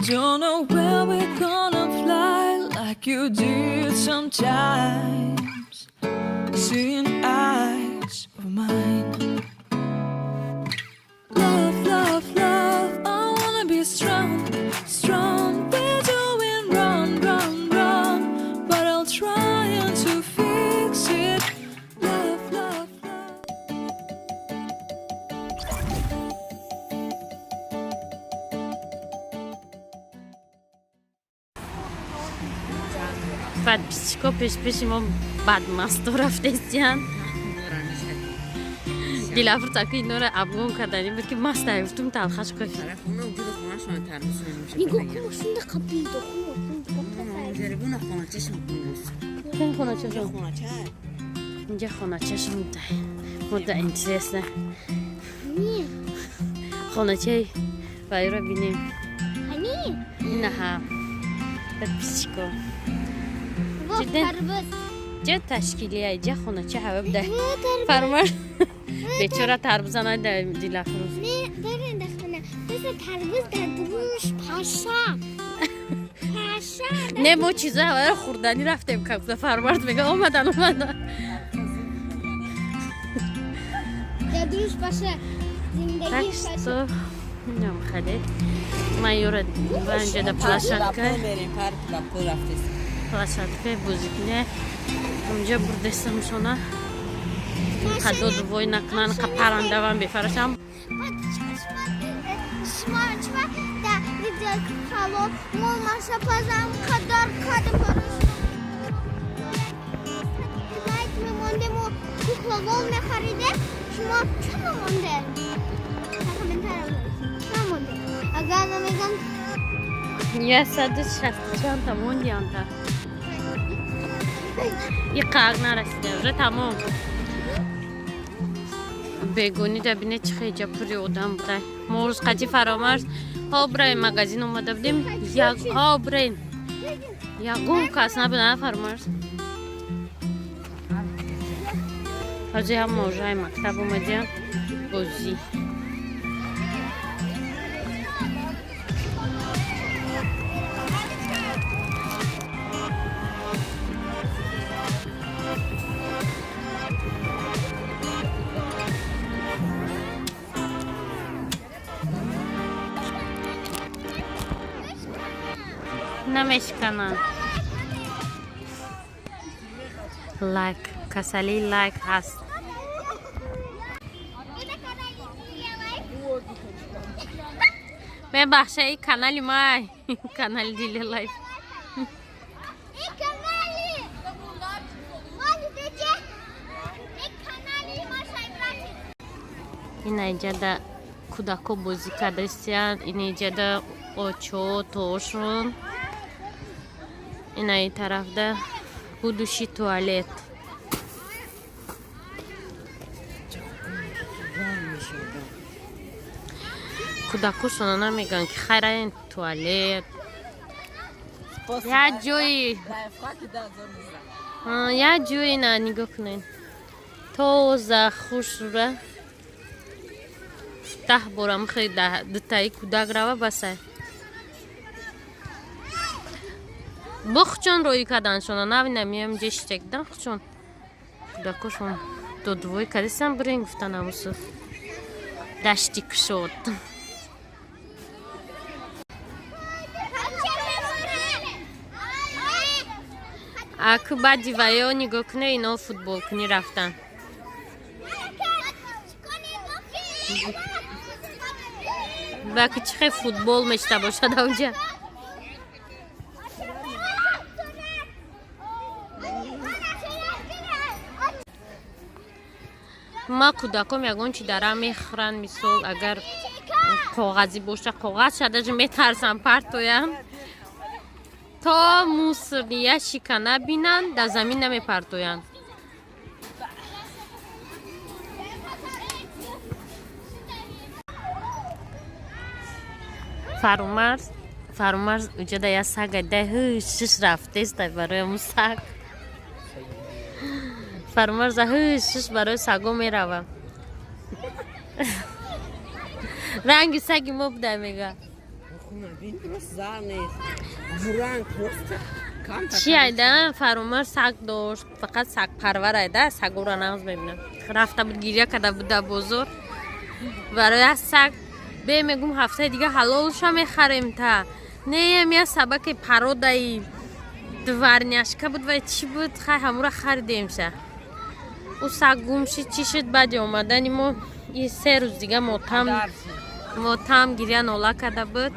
Don't know where we're gonna fly like you did sometimes. Seeing eyes of mine. Love, love, love. I wanna be strong, strong. We're doing wrong, wrong, wrong. But I'll try and to fix it. Love, love, love. Подписчико пеш-пеши мо бадмасто рафтестиян. Дилафрӯз аки инора обгон кардани буд, ки мастай, гуфтум, талхаш кофи. Нигоҳ кун, шунда қапида. Хоначашон инҷа, хоначашон муда интересно. Хоначаи вайро бинем. Инаҳа, подписчико, ҷа ташкилия, ҷа хонача ҳава буда. Фармар бечора тарбуза нада, Дилафрӯз. Тарбуз дар дуруш, паша, паша. Не, мо чизо ҳаваро хӯрданӣ рафтем, капта Фармард мега, омадан, омадан. Дар дуруш паша. Так что инам хеле ман ёра инҷада площадкаи бозикне онҷа бурдестамшона, қадоду вой накунан, қа парандавам бефарашам. Шумо чува дар видео калон мо маша пазам қадар кадем, барои шумо лайк мемондему, кукла лол мехаридем. Шумо чӣ намонде? Комментария чӣ намонде? Агар намегам. 160 чандта мондианта, и қақ нарасида, уже тамом. Бегонӣ да бине, чӣ хеҷа пури одам буда. Мо рӯз қати Фаромарз ҳо бираем, магазин омада будем, ҳо бираем, ягон кас набуда, на, Фаромарз? Ҳозир ҳама ожаи мактаб омадиям, бозӣ. Намешкананд. Лайк, касалии лайк ҳаст. Мебахша, и канали май, канали Дили Лайф. И канали Молите, и канали Маша и братик. Ина иҷада кӯдако бозӣ кардастиянд, ина иҷада очо тошун, ина и тарафда будущий туалет. Кӯдакошона намегӯянд, ки хайраен туалет як ҷои, як ҷои. На, нигоҳ кунед, тоза, хушра. 10 бора михоҳи дутаи кӯдак рава, басай. Бухчон роӣ карданшона навина, миям ҷештекдан хучон кӯдакошон додвой кардистан, бирен гуфтан, амусу дашти кушод. Аку баъди ваё, нигоҳ куне, ино футболкунӣ рафтан. Баки чӣ хел футбол мешта бошад авҷа. Ма кӯдаком ягон чи дара мехӯранд, мисол, агар коғазӣ боша, коғаз шадажи метарсам партоям, то мусорный ящика набинанд, дар замин намепартоянд. Фарумарз, Фарумарз, уҷада я сага да ҳушш рафтеста барои ҳамун саг. Фарумарза ҳушш барои саго мерава. Ранги саги мо буда, мега. Чи айда Фарумар саг дошт, фақат сагпарвар айда, сагора нағз мебинам. Рафта буд, гиря карда буд дар бозор барои аз саг. Бе мегум, ҳафтаи дига ҳалолша мехарем та. Не, я собаки породаи дворняжка буд вай, чӣ буд, хай, ҳамура харидемша. Ӯ саг гум шид, чӣ шуд, баъди омадани мо и 3 рӯз дига мотам мотам, гиря нола карда буд.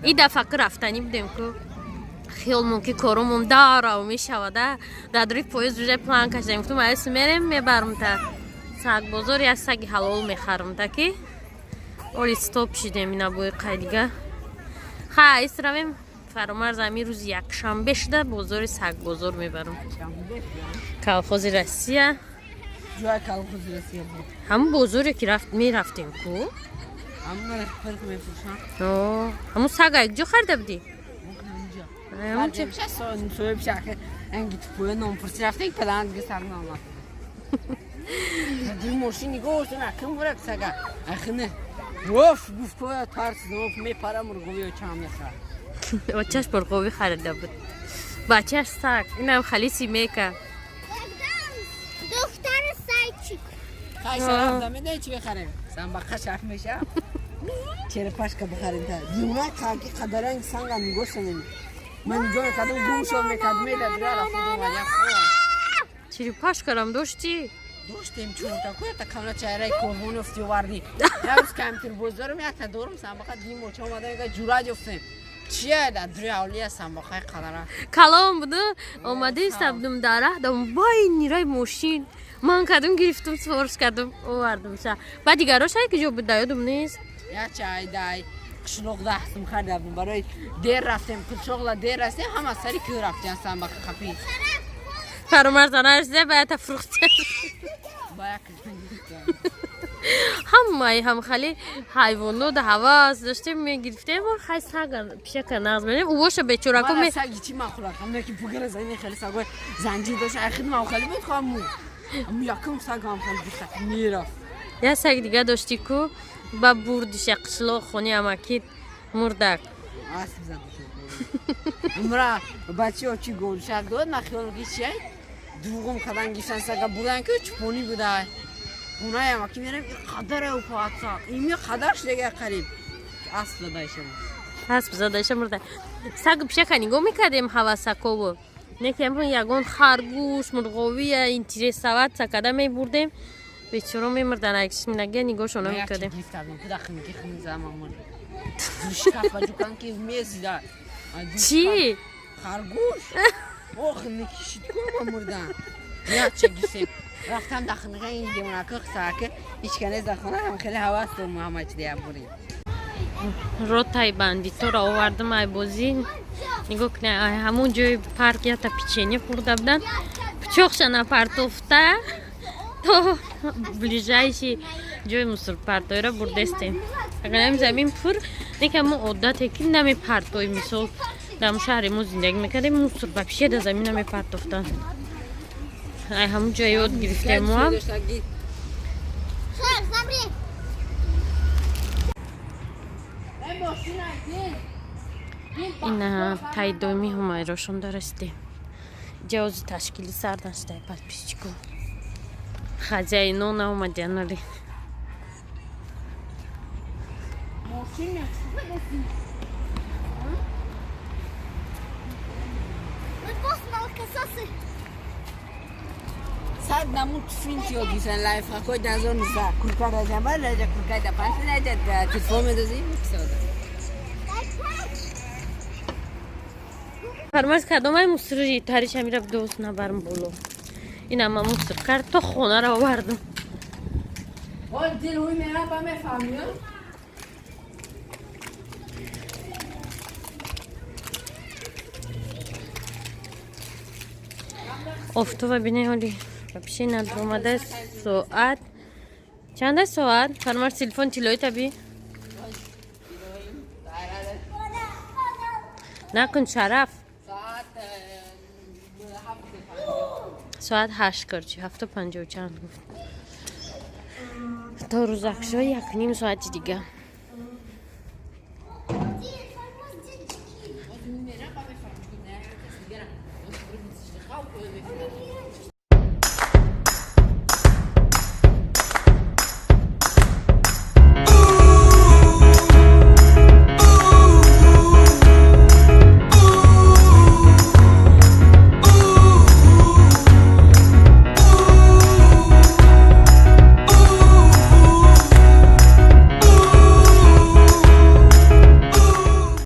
И дафъа ки рафтанӣ будем ку, хиёлмон ки коромон дарав мешавада, дар дури поезд уже план кашидем, гуфтум, айсу мерем, мебарам та сагбозор, як саги ҳалол мехарам та, ки оли стоп шидем, ина бои қай дига. Хай, айс равем, Фаромарз, ами рӯзи якшанбе шуда бозори сагбозор мебарам, Колхози Россия. Ҷои Колхози Россия буд. Ҳамун бозоре ки мерафтем ку. Ҳамун фирқ мефурӯшанд. Ҳамун сага якҷо харида будӣ? Ҳамун чӣ? Соҳиб шахр анги тупоя номпурсӣ рафтем, падарам дига саг наомад. Ди мошин нигоҳ доштем, аким бурак сага. Ахине. Воф, гуфт, коя тарс, воф, мепара, мурғовиё чам мехарад. Очаш мурғовӣ харида буд, бачаш саг, инам халиси мека. Духтар зайчик. Хай, шараф намедонӣ чӣ бихарем? Самбақа шаф меша. Черепашка бихарем та. Димона каки қадаранг санга нигоҳ шунем. Ман нигоҳ мекардам, гум шуд мекард, медад рафт омад як хоб. Черепашкарам доштӣ? Доштем чорта куята камна чайраи корвон ёфти овардӣ. Як рӯз компютер боз дорам, якта дорам самбақа, димо ча омада мега, ҷуръат ёфтем. Чия да дури авлия самбақаи қадара. Калон буду, омада истабдум дар раҳдам байни раи мошин, ман кардум, гирифтум, сфорш кардум, овардумша. Баъд дигарош ай киҷо буд, ёдум нест. Як чай дай қишлоқ даҳсум харида будем, барои дер рафтем, қишлоқла дер растем, ҳама сари кӯ рафтем, самбақа қапи. Фаромарзанарсида баята фурӯхта. Ба як Ҳамаи ҳамхали ҳайвонот ҳавас доштем, мегирифтем, хай, сага, пишака нағз менем, ӯ боша бечорако. Мара саги чӣ махӯрак, ҳамне ки бугара зани хеле сагои занҷир дошт, ахир махали буд, хаму. Аму якум саг ҳам хеле гирифта мерафт. Як саги дига дошти ку, ба бурдиша қишлоқ, хони амакит, мурдак. Асб зад. Мра бачаҳо чӣ голшак дод, ман хиёл ки чиай? Дуғум кадан гирифтан сага бурдан ки чупонӣ будай. Хонаи амаки мерам, ин қадара упаатса. Ими қадар шудага қариб. Асб задайша. Асб задаша мурда. Сагу пишака нигоҳ мекардем, ҳавасакову не ки ягон харгӯш, мурғовия интересоваться када мебурдем, бечоро мемурдан, акшинага нигоҳшона мекардем. Гирифтам, куда хинки хин замамон. Шкаф ҷукан ки мезида. Чӣ? Харгӯш. Ох, никишид ку мурдан. Як ча гирифтем. Рафтам дар хинака ин девонака сака ҳеч ка нест дар хона, ҳам хеле ҳавас дорам, ҳама чи дия бурем. Ротаи бандиторо овардам ай бозӣ, нигоҳ кунед, ай ҳамун ҷои парк ята печенье хӯрда буданд, пучоқша напартофта то ближайший ҷои мусорпартоиро бурдестем. Агар замин пур не ка мо одате ки намепартои, мисол, дар шаҳри мо зиндагӣ мекардем, мусор вообще дар замин намепартофтанд, ай ҳамун ҷо ёд гирифтем моам. Шар, смотри. Ина тайдоми ҳумайрошон дарастем, ҷавози ташкили сар нашдай, подписчико, хозяино наомадян, али. Мошин. Мы босс молокососы. Сад намуд финт ёд гирифтан, лайфхакҳои 2019, курка раҷаба раҷа, куркаи да панҷ раҷа, телефон медозӣ, мекисода. Фармаз кардомай мусори тариш амира дос набарм боло. Ина ма мусор кард то хонаро овардам. Ҳол дил ҳуй мерам ба мефаҳмӣ. Офтова бине, ҳоли вообще надромада. Соат чанда соат? Фармар, телефон тилои таби накун, шараф. Соат Соат 8 корчи, 7:50 чанд гуфт. То рӯзакшо 1.5 соати дига.